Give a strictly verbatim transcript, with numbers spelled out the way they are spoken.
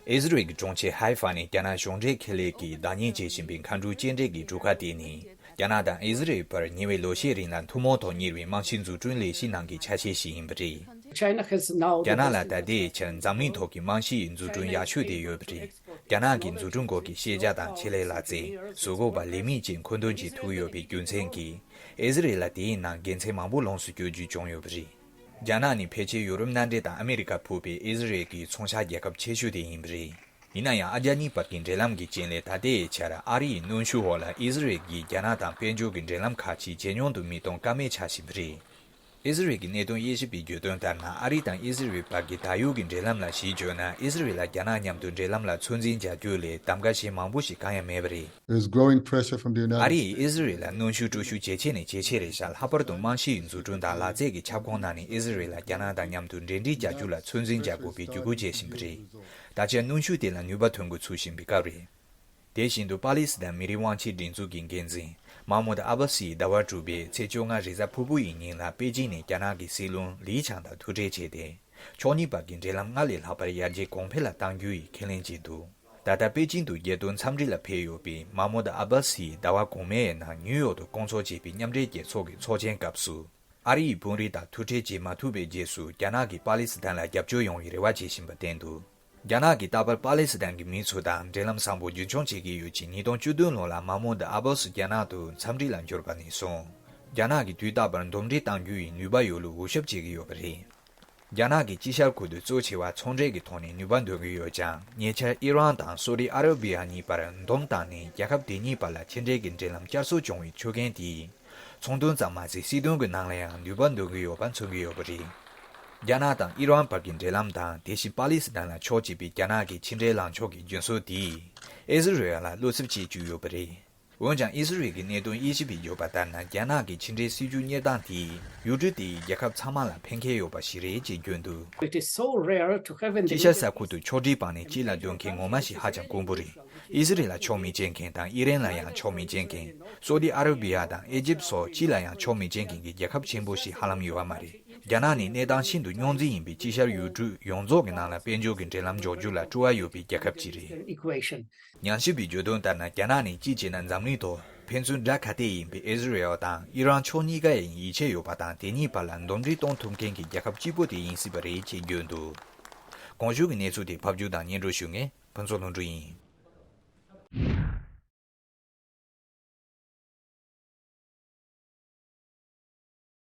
ཨི་ཟི་རེལ་གྱི་གྲོང་ཁྱེར་ཧའི་ཧྥ་ནས་རྒྱ་ནག་གཞུང་འབྲེལ་ཁེ་ལས་ཀྱིས་བདག་གཉེར་བྱེད་བཞིན་པའི་མཁའ་འགྲུལ་སྐྱེལ་འདྲེན་གྱི་གྲུ་ཁ་དེ་ནི། རྒྱ་ནག་དང་ཨི་ཟི་རེལ་བར་ཉེ་བའི་ལོ་ཤས་རིང་ལ་ཐུན་མོང་ཐོག་གཉེར་བའི་རྨང་གཞིའི་འཛུགས་སྐྲུན་ལས་གཞི་ནང་གི་ཆ་ཤས་ཤིག་ཡིན་པ་རེད། China has now རྒྱ་ནག་ལ་ད་ལྟའི་ཆར་འཛམ་གླིང་ཐོག་གི་རྨང་གཞིའི་འཛུགས་སྐྲུན་ཡག་ཤོས་དེ་ཡོད་པ་རེད། རྒྱ་ནག་གི་འཛུགས་སྐྲུན་སྐོར་གྱི་ཤེས་བྱ་དང་ཆེད་ལས་ལག་རྩལ། བཟོ་བཀོད་པ་ལས་མི་བཅས་མཁོ་འདོན་བྱེད་ཐུབ་ཡོད་པའི་རྒྱུ་མཚན་གྱིས། ཨི་ཟི་རེལ་ལ་དེའི་ནང་དགེ་མཚན་མང་པོ་ལོངས་སུ་སྤྱོད་རྒྱུ་བྱུང་ཡོད་པ་རེད། རྒྱ་ནག་ནི་ཕལ་ཆེར་ཡོ་རོབ་མནའ་འབྲེལ་དང་ཨ་མེ་རི་ཁ་ཕུད་པའི་ཨི་ཟི་རེལ་གྱི་ཚོང་ཤག་རྒྱལ་ཁབ་ཆེ་ཤོས་དེ་ཡིན་པ་རེད། ཡིན་ན་ཡང་ཨ་རྒྱ་གཉིས་བར་གྱི་འབྲེལ་ལམ་གྱི་རྐྱེན་ལས་ད་ལྟའི་ཆར་ཨ་རི་ཡི་གནོན་ཤུགས་འོག་ལ་ཨི་ཟི་རེལ་གྱིས་རྒྱ་ནག་དང་དཔལ་འབྱོར་གྱི་འབྲེལ་ལམ་ཁག་ཅིག་ཇེ་ཉུང་དུ་མི་གཏོང་ཀ་མེད་ཆགས་བཞིན་པ་རེད། ཨི་ཟི་རེལ་གྱི་གནད་དོན་དབྱེ་ཞིབ་པས་བརྗོད་དོན་ལྟར་ན། ཨ་རི་དང་ཨི་ཟི་རེལ་བར་གྱི་ད་ཡོད་ཀྱི་འབྲེལ་ལམ་ལ་གཞི་བཅོལ་ན། ཨི་ཟི་རེལ་ལ་རྒྱ་ནག་མཉམ་དུ་འབྲེལ་ལམ་ལ་ཚོད་འཛིན་རྒྱག་རྒྱུ་ལས་གདམ་ག་གཞན་མང་པོ་ཞིག་གང་ཡང་མེད་པ་རེད། There's growing pressure from the United States. ཨ་རི་ཡིས་ཨི་ཟི་རེལ་ལ་གནོན་ཤུགས་སྤྲོད་ཤུགས་ཇེ་ཆེ་ནས་ཇེ་ཆེ་རེད་ཤག་ལྷག་པར་དུ་རྨང་གཞིའི་འཛུགས་སྐྲུན་དང་ལག་རྩལ་གྱི་ཁྱབ་ཁོངས་ནང་ནས་ཨི་ཟི་རེལ་ལ་རྒྱ་ནག་དང་མཉམ་དུ་འབྲེལ་འདྲིས་རྒྱག་རྒྱུ་ལ་ཚོད་འཛིན་རྒྱག་དགོས་པའི་འཇུག་སྒོ་བྱེད་བཞིན་པ་རེད། ད་ཆ་གནོན་ཤུགས་དེ་ལ་ནུས་པ་ཐོན་འགོ་ཚུགས་བཞིན་པའི་སྐབས་རེད། དེ་བཞིན་དུ་པ་ལི་སི་ཐན་མི་རིགས་དབང་ཆའི་སྒྲིག་འཛུགས་ཀྱི་འགན་འཛིན་མཱ་མུད་ཨ་བྷ་སི་ཡིས་ཟླ་བ་དྲུག་པའི་ཚེས་བཅོ་ལྔ་རེས་གཟའ་ཕུར་བུ་ཡི་ཉིན་ལ་པེ་ཅིང་ནས་རྒྱ་ནག་གི་སྲིད་བློན་ལི་ཆང་དང་ཐུག་འཕྲད་བྱས་ཏེ། ཕྱོགས་གཉིས་བར་གྱི་འབྲེལ་ལམ་སྔར་ལས་ལྷག་པར་ཡར་རྒྱས་གོང་འཕེལ་ལ་གཏང་རྒྱུ་ཡི་ཁས་ལེན་བྱས་འདུག་ད་ལྟ་པེ་ཅིང་དུ་རྒྱལ་དོན་འཚམས་འདྲི་ལ་ཕེབས་ཡོད་པའི་མཱ་མུད་ཨ་བྷ་སི་ཡིས་ཟླ་བ་གོང་མའི་ནང་ནིའུ་ཡོག་ཏུ་བསྐོང་ཚོགས་བྱས་པའི་མཉམ་འབྲེལ་རྒྱལ་ཚོགས་ཀྱི་ཚོགས་ཆེན་སྐབས་སུ། ཨ་རི་ཡི་དཔོན་རིགས་དང་ཐུག་འཕྲད་བྱེད་མ་ཐུབ་པའི་རྗེས་སུ། རྒྱ་ནག་གིས་པ་ལི་སི་ཐན་ལ་རྒྱབ་སྐྱོར་ཡོང་བའི་རེ་བ་བྱེད་བཞིན་པ་བསྟན་འདུག་རྒྱ་ནག་གིས་རྟག་པར་པ་ལི་སི་ཐན་གྱི་མི་ཚོ་དང་འབྲེལ་ལམ་བཟང་པོ་རྒྱུན་འཁྱོངས་བྱེད་ཀྱི་ཡོད་ཅིང་། ཉིས་སྟོང་བཅུ་བདུན་ལོ་ལ་མཱ་མུད་ཨ་བྷ་སི་རྒྱ་ནག་ཏུ་འཚམས་འདྲི་ལ་འབྱོར་བ་ནས་བཟུང་། རྒྱ་ནག་གིས་དུས་རྟག་པར་འདུམ་འགྲིག་གཏང་རྒྱུ་ཡི་ནུས་པ་ཡོད་ལུགས་འུད་ཤོབ་བྱེད་ཀྱི་ཡོད་པ་རེད། རྒྱ་ནག་གིས་དཀྱིལ་ཤར་ཁུལ་དུ་གཙོ་ཆེ་བ་ཚོང་འབྲེལ་གྱི་ཐོག་ནས་ནུས་པ་འདོན་གྱི་ཡོད་ཀྱང་། ཉེ་ཆར་ཨི་རན་དང་སོ་ཏི་ཨ་ར་བི་ཡ་གཉིས་བར་འདུམ་བཏང་ནས། རྒྱལ་ཁབ་དེ་གཉིས་བར་ལ་ཕྱི་འབྲེལ་གྱི་འབྲེལ་ལམ་བསྐྱར་གསོ་བྱུང་བའི་ཆོད་རྐྱེན་དེས། ཚོང་དོན་ཙམ་མ་ཟད། སྲིད་དོན་གྱི་ནང་ལ་ཡང་ནུས་པ་འདོན་གྱི་ཡོད་པ་མཚོན་གྱི་ཡོད་པ་རེད། རྒྱ་ནག་དང་ཨི་རན་བར་གྱི་འབྲེལ་ལམ་དང་། དེ་བཞིན་པ་ལི་སི་ཐན་ལ་ཕྱོགས་གཅིག་པའི་རྒྱ་ནག་གི་ཕྱི་འབྲེལ་ལངས་ཕྱོགས་ཀྱི་རྒྱུན་སྲོལ་དེས། ཨི་ཟི་རེལ་ལ་བློ་འཚབ་བྱེད་བཅུག་ཡོད་པ་རེད། འོན་ཀྱང་། ཨི་ཟི་རེལ་གྱི་གནད་དོན་དབྱེ་ཞིབ་པས་བརྗོད་པ་ལྟར་ན། རྒྱ་ནག་གི་ཕྱི་འབྲེལ་སྲིད་ཇུས་གཉེར་སྟངས་དེས་ཡུལ་གྲུ་དེའི་རྒྱལ་ཁབ་ཚང་མ་ལ་ཕན་ཁེ་ཡོད་པ་ཞིག་རེད་ཅེས་བརྗོད་འདུག It is so rare to have in the དཀྱིལ་ཤར་ས་ཁུལ་དུ་ཕྱོགས་སྒྲིག་སྤངས་ནས་གཅིག་ལ་འདོན་མཁན་ངོ་མ་ཞིག་ཧ་ཅང་དཀོན་པོ་རེད། ཨི་ཟི་རེལ་ལ་ཕྱོགས་མི་བྱེད་མཁན་དང་། ཨི་རན་ལ་ཡང་ཕྱོགས་མི་བྱེད་མཁན། སོ་ཏི་ཨ་ར་བི་ཡ་དང་ཨི་ཇིབ་སོགས་གཅིག་ལ་ཡང་ཕྱོགས་མི་བྱེད་མཁན་གྱི་རྒྱལ་ཁབ་ཆེན་པོ་ཞིག་ཧ་ལམ་ཡོད་པ་མ་རེད། རྒྱ་ནག་ནི་གནས་སྟངས་ཤིན་ཏུ་རྙོག་འཛིང་ཡིན་པའི་དཀྱིལ་ཤར་ཡུལ་གྲུ་ཡོངས་རྫོགས་ཀྱི་ནང་ལ་དཔལ་འབྱོར་གྱི་འབྲེལ་ལམ་འཇོག་རྒྱུ་ལ་སྤྲོ་བ་ཡོད་པའི་རྒྱལ་ཁབ་ཅིག་རེད། Equation. ཉམས་ཞིབ་པའི་བརྗོད་དོན་ལྟར་ན། རྒྱ་ནག་ནི་གཅིག་བྱས་ན་འཛམ་གླིང་ཐོག་ཕན་ཚུན་དགྲ་ཁ་གཏད་ཡིན་པའི་ཨི་ཟི་རེལ་དང་ཨི་རན་ཕྱོགས་གཉིས་ཀ་ཡང་ཡིད་ཆེས་ཡོད་པ་དང་། དེ་གཉིས་བར་ལ་འདུམ་འགྲིག་གཏོང་ཐུབ་མཁན་གྱི་རྒྱལ་ཁབ་གཅིག་པོ་དེ་ཡིན་སྲིད་པ་རེད་ཅེས་བརྗོད་འདུག་གོང་ཞུས་ཀྱི་གནས་ཚུལ་དེ་ཕབ་སྒྱུར་དང་སྙན་སྒྲོན་ཞུ་མཁན་ཕུན་ཚོགས་ལྷུན་གྲུབ་ཡིན།